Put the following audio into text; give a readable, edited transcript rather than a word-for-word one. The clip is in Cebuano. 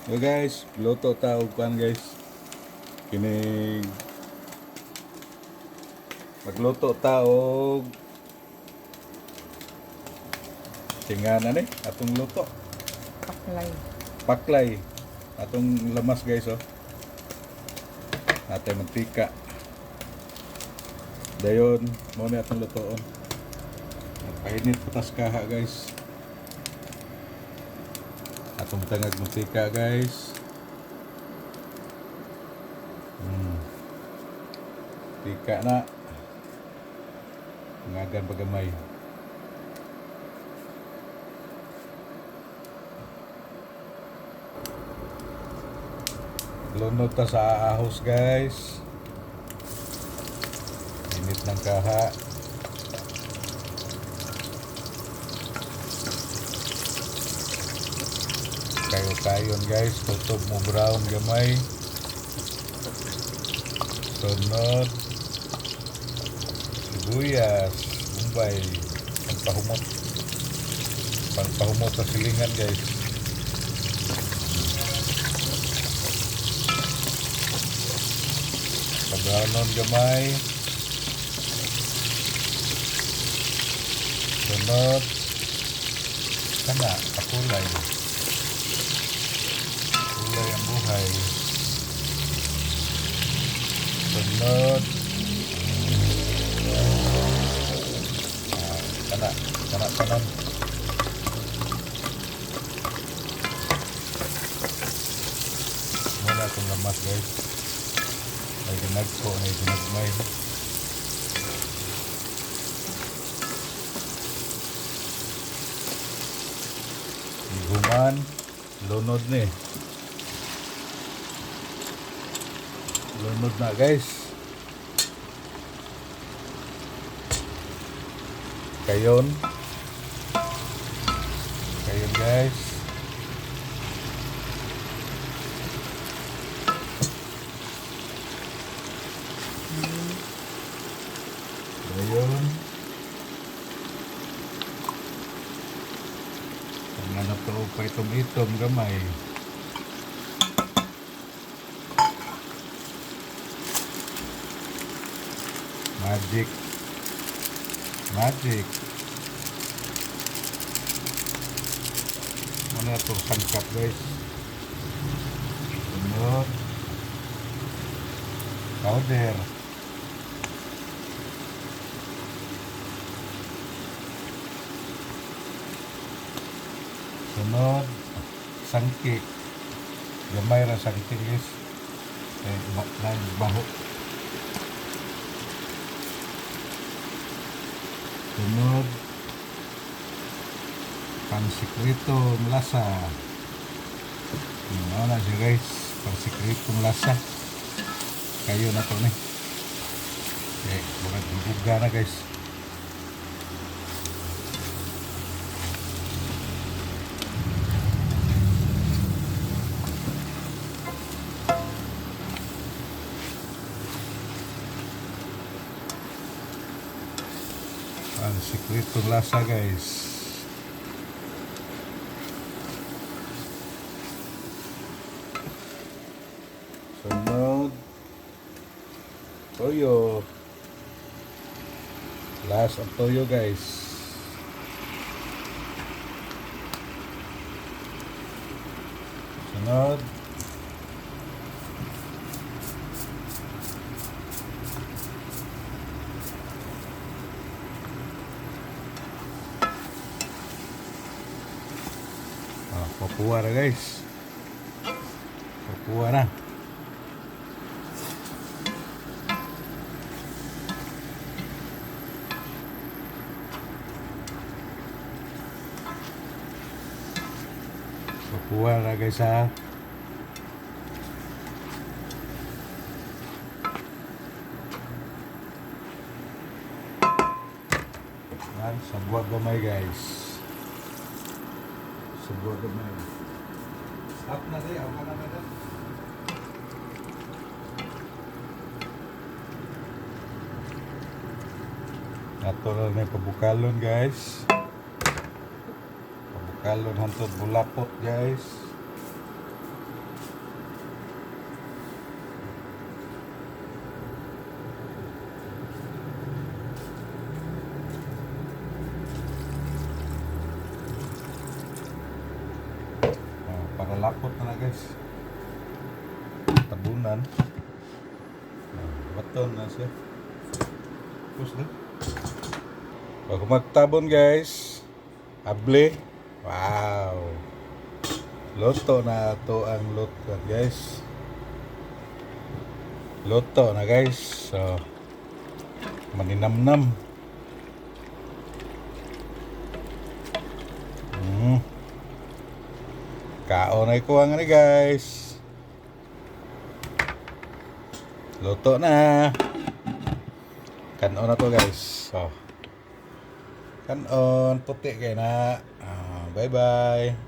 Yo guys, luto ta og kuan, guys. Kini magluto ta og tingana ni atong luto. Paklay. Paklay. Atong lamas, guys, oh. Atay mantika. Dayon, mao ni atong lutoon. Painit pa tas kaha, guys. Atong tangag mantika, guys. Tika na. Ngagan pagamay. Lunod ta sa ahos, guys. Init ng kaha. Kayo-kayon, guys. Tutob mo brown gamay. Sunod. Sibuyas. Bombay. Pangpahumot. Pangpahumot sa silingan, guys. Pabrownon gamay. Sunod. Kana, pakulay. Kulay ang buhay. Sunod. Ah, kana, kana kanon. Muna itong lamas, guys. May ginagpo, may ginagmay. Human, lunod ni. Lunod na, guys. Kayon. Kayon, guys. Kayon. Ang hanap to pa itom-itom gamay. Magic. Magic. Muna itong sangkap, guys. Sunod. Powder. Sunod. Sangki. Gamay ra sangki, guys. Eh, baho. Sunod. Pangsikritong lasa. Yun na siya, guys. Pangsikritong lasa. Kayo na to ni. Eh, murag buga na, guys. Ang sikretong lasa, guys. Sunod. Toyo. Last ang toyo, guys. Sunod. Ah, papuwa na, guys. Papuwa na. Papuwa na, guys, ha. Yan, sagwa gamay, guys. Sagwa gamay. Up na rin, ako na na. Ato na na yung pabukalon, guys. Pabukalon hantod bulakot, guys. Para lapot na na, guys. Tabunan. Ah, baton na siya. Push na. Bago magtabon, guys. Able. Wow. Luto na to ang luto, guys. Luto na, guys. So maninamnam. Kaon ay kuha nga ni, guys. Luto na. Kanon na to, guys. So. Kanon, puti kay na. Ah, bye bye.